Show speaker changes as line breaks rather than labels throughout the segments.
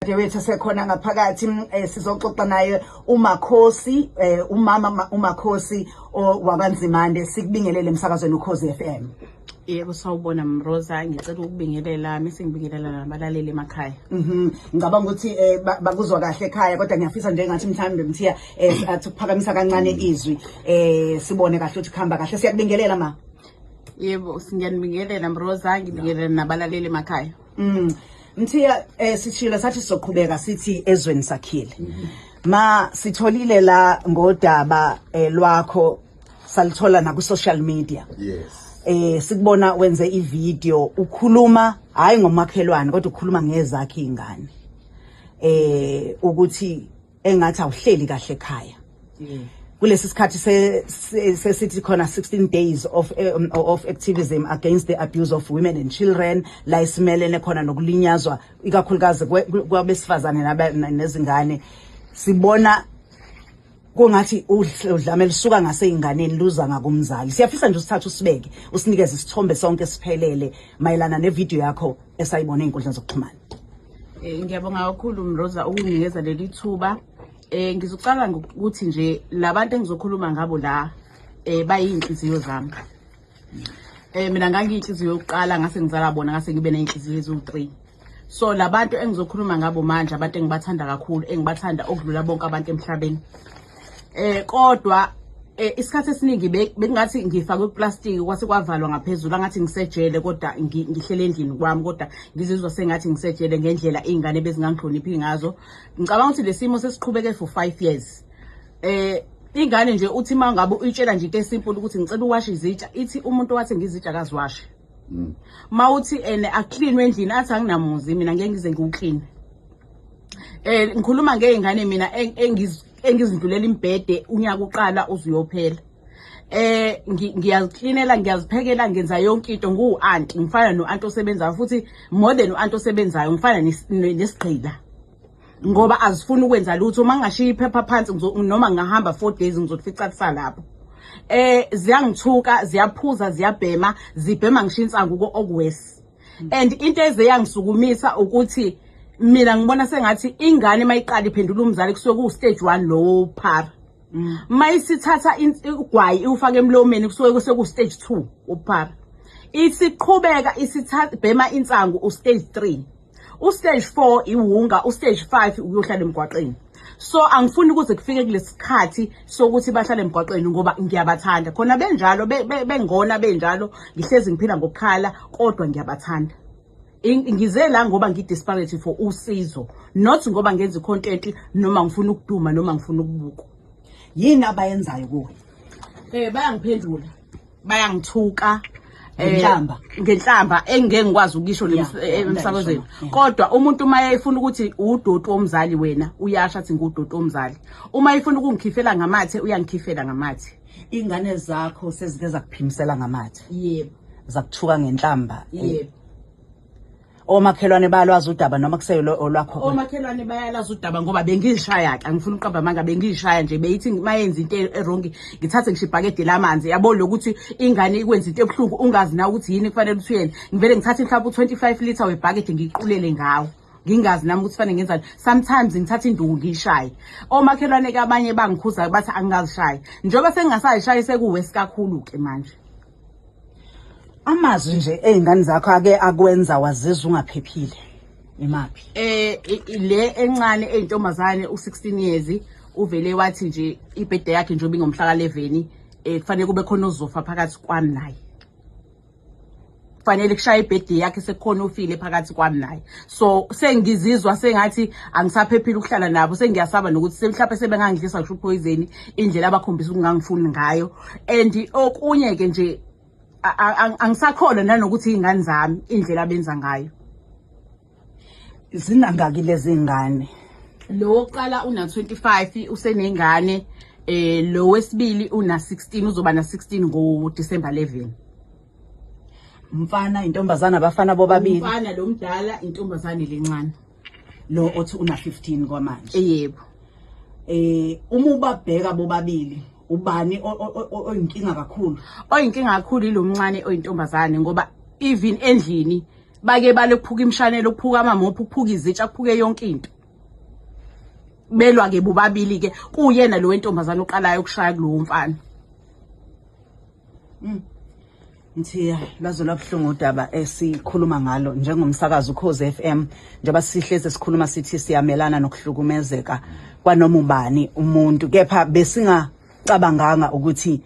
Dadewethu sekhona ngaphakathi, sizoxoxa naye uMakhosi, umama uMakhosi wakwaNzimande. Sikubingelele emsakazweni Ukhozi FM.
Yebo, sawubona Mroza, ngicela ukubingelela mise ngibingelela nabalaleli emakhaya.
Ngicabanga ukuthi bakuzwa kahle ekhaya, kodwa ngiyafisa nje ngathi mhlawumbe Mthiya athi ukuphakamisa kancane izwi, sibone kahle ukuthi kuhamba kahle. Siyakubingelela, ma.
Yebo, ngiyanibingelela Mroza, ngibingelela nabalaleli emakhaya.
Mthiya, sishilo sathi sizoqhubeka sithi ezweni sakhile. Ma sitholile la ngodaba lwakho, salithola na ku social media. Sikubona wenze ivideo ukhuluma hayi ngomakhelwane, kodwa ukhuluma ngezakhe ingane. Ukuthi engathi awuhleli kahle ekhaya. Kulesi sikhathi sesithi khona 16 days of activism against the abuse of women and children, la isimelene khona nokulinyazwa ikakhulukazi kwabesifazane nezingane, sibona kungathi udlame lisuka ngaseyinganeni luza ngakumzali. Siyafisa nje usithathe usibeke, usinikeze isithombe sonke siphelele mayelana nevideo yakho esayibona ey'nkundleni zokuxhumana.
Ngiyabonga kakhulu Mroza ukunginikeza leli thuba. Ngizocala ngokuthi nje labantu engizokhuluma ngabo la bayinhliziyo zami. Mina ngangiyinhliziyo yokuqala, ngase ngizala bona, ngase ngibe nezinhliziyo eziwu3. So labantu engizokhuluma ngabo manje abantu engibathanda kakhulu, engibathanda okudlula bonke abantu emhlabeni. Kodwa isikhathi esiningi bekungathi ngifakwe kuplastic, kwase kwavalwa ngaphezulu, angathi ngisejele, kodwa ngihlele endlini kwami, kodwa ngizizwa sengathi ngisejele ngendlela izingane bezingangihloniphi ngazo. Ngicabanga ukuthi lesimo sesiqhubeke for 5 years. Ingane nje uthi mangabe uyitshela nje into esimple ukuthi ngicela uwashe izitsha, ithi umuntu wathi ngizitsha akaziwashe. Mawuthi ene acleanwe endlini, athi anginamuzi mina, ngeke ngize ngiwuclean. Ngikhuluma ngey'ngane mina engizindlulela imbhede unyaka uqala uzuyophela. Ngiyaziklinela, ngiyaziphekela, ngenza yonke into, ngiwu-anti, ngifana no-anti osebenzayo, futhi more than u-anti osebenzayo, ngifana nesigqila ngoba azifuni ukwenza lutho. Uma ngingashiya iphepha phansi noma ngingahamba 4 days, ngizokufica kusalapho. Ziyangithuka, ziyaphuza, ziyabhema, zibhema ngisho insangu okuwesi. And into eze yangisukumisa ukuthi mina ngibona sengathi ingane mayiqala iphendula umzali kusuke ku stage 1 lowo phara. Mayisithatha ugwayi iwufaka emlomeni, kusuke seku stage 2 uphara. Isiqhubeka isithatha bhema insangu, u stage 3. U stage 4 iwunga, u stage 5 uyohlala emgwaqeni. So angifuni ukuze kufike kulesikhathi sokuthi bahlale emgwaqeni, ngoba ngiyabathanda. Khona benjalo, bengona benjalo, ngihlezi ngiphila ngokukhala, kodwa ngiyabathanda. Ngize la ngoba ngi-desperate for usizo, not ngoba ngenza i-content noma ngifuna ukuduma noma ngifuna ukubukwa.
Yini abayenzayo kuwe?
Bayangiphendula, bayangithuka
Ngenhlamba?
Ngenhlamba engeke ngikwazi ukisho emsakazweni. Kodwa umuntu uma efuna ukuthi udoti womzali wena, uyasho athi ngudoti womzali. Uma efuna ukungikhifela ngamathe, uyangikhifela ngamathe.
Ingane zakho sezike zakuphimisela ngamathe?
Yebo.
Zakuthuka ngenhlamba?
Yebo.
Omakhelwane bayalwazi udaba noma kuseyilo olwakho?
Omakhelwane bayalazi udaba ngoba bengishaya ke, angifuni ukuqamba amanga, bengishaya nje, beyithi mayenza into e-wrong ngithathe ngisho ibhakede lamanzi, yabo, lokuthi ingane ikwenza into ebuhlungu ungazi na ukuthi yini kufanele ukuthi uyenze, ngivele ngithathe mhlawumbe u25 liter webhakede ngiqulele ngawo, ngingazi nami ukuthi fanele ngenzani. Sometimes ngithatha induku ngiyishaye. Omakhelwane ke abanye bangikhuza, bathi angingazishayi. Njengoba sengingasayishayi, sekuwesi kakhulu ke manje.
Amazwi nje ey'ngane zakho ake akwenza wazizwa ungaphephile, imaphi?
Le encane eyintombazane u16 years uvele wathi nje ibirthday yakhe njengoba ingomhla ka11, kufanele kube khona ozofa phakathi kwami naye, kufanele kushaya ibirthday yakhe sekukhona ofile phakathi kwami naye. So sengizizwa sengathi angisaphephile ukuhlala nabo, sengiyasaba nokuthi mhlawumbe sebengangidlisa ngisho upoison, indlela abakhombisa ukungangifuni ngayo. And okunye ke nje, angisakholwa nanokuthi iy'ngane zami, indlela abenza ngayo.
Zinangaki lezi ngane?
Lo wokuqala una 25, usenengane. Lo wesibili una 16, uzoba na 16 ngo December 11.
Mfana, intombazana, abafana bobabili?
Umfana lo mdala, intombazane lencane.
Lo othi una 15 kwamanje?
Yebo.
Uma ubabheka bobabili, ubani oyinkinga kakhulu?
Oyinkinga kakhulu ilo mncane oyintombazane, ngoba even endlini bake balokuphuka imshanelo, ukuphuka amamophu, ukuphuka izitsha, kuphuke yonke into. Belwa ke bobabili ke, kuyena lo wentombazana oqalayo ukushaya kulowo mfana.
Mthiya, lwaze lwabuhlungu udaba esikhuluma ngalo njengomsakazo Ukhozi FM, njengoba sihlezi sikhuluma sithi siyamelana nokuhlukumezeka kwanoma ubani umuntu, kepha besingacabanganga ukuthi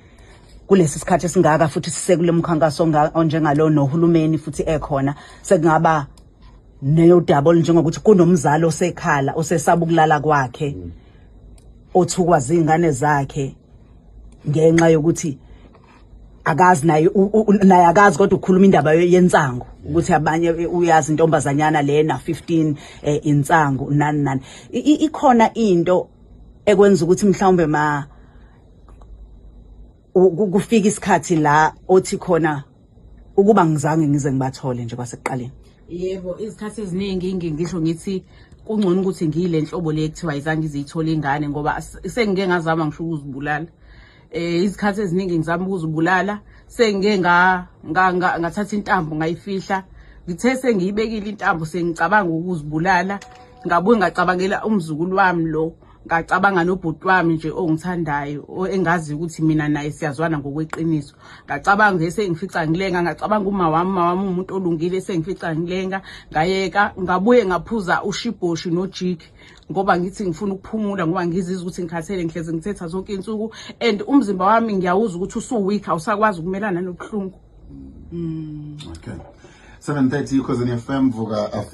kulesi sikhathi esingaka futhi sisekule mkhankaso onjengalo nohulumeni futhi ekhona, sekungaba neyodaba olunjengokuthi kunomzali osekhala, osesaba ukulala kwakhe, othukwa zingane zakhe ngenxa yokuthi akazi naye, naye akazi, kodwa ukhuluma indaba yensangu ukuthi abanye uyazi intombazanyana lena 15 insangu nani nani. Ikhona into ekwenza ukuthi mhlawumbe ma kufika isikhathi la othi khona ukuba ngizange ngize ngibathole nje kwasekuqaleni?
Yebo, izikhathi eziningi ngisho ngithi kungcono ukuthi ngiyile nhlobo le kuthiwa ayizange iziyithole ingane, ngoba sengike ngazama ngisho ukuzibulala. Izikhathi eziningi ngizama ukuzibulala, sengike ngathatha intambo ngayifihla. Ngithe sengiyibekile intambo, sengicabanga ukuzibulala, ngabuye ngacabangela umzukulu wami lo, ngacabanga nobhuti wami nje ongithandayo, engazi ukuthi mina naye siyazwana ngokweqiniso. Ngacabanga sengifica ngilenga, ngacabanga uma wami, uma wami umuntu olungile, sengifica ngilenga, ngayeka. Ngabuye ngaphuza ushibhoshi nojiki ngoba ngithi ngifuna ukuphumula, ngoba ngizizwa ukuthi ngikhathele, ngihlezi ngithetha zonke iy'nsuku and umzimba wami ngiyawuzwa ukuthi usu-weak, awusakwazi ukumelana nobuhlungu.
Okay. 7:30, Ukhozi FM, vuka.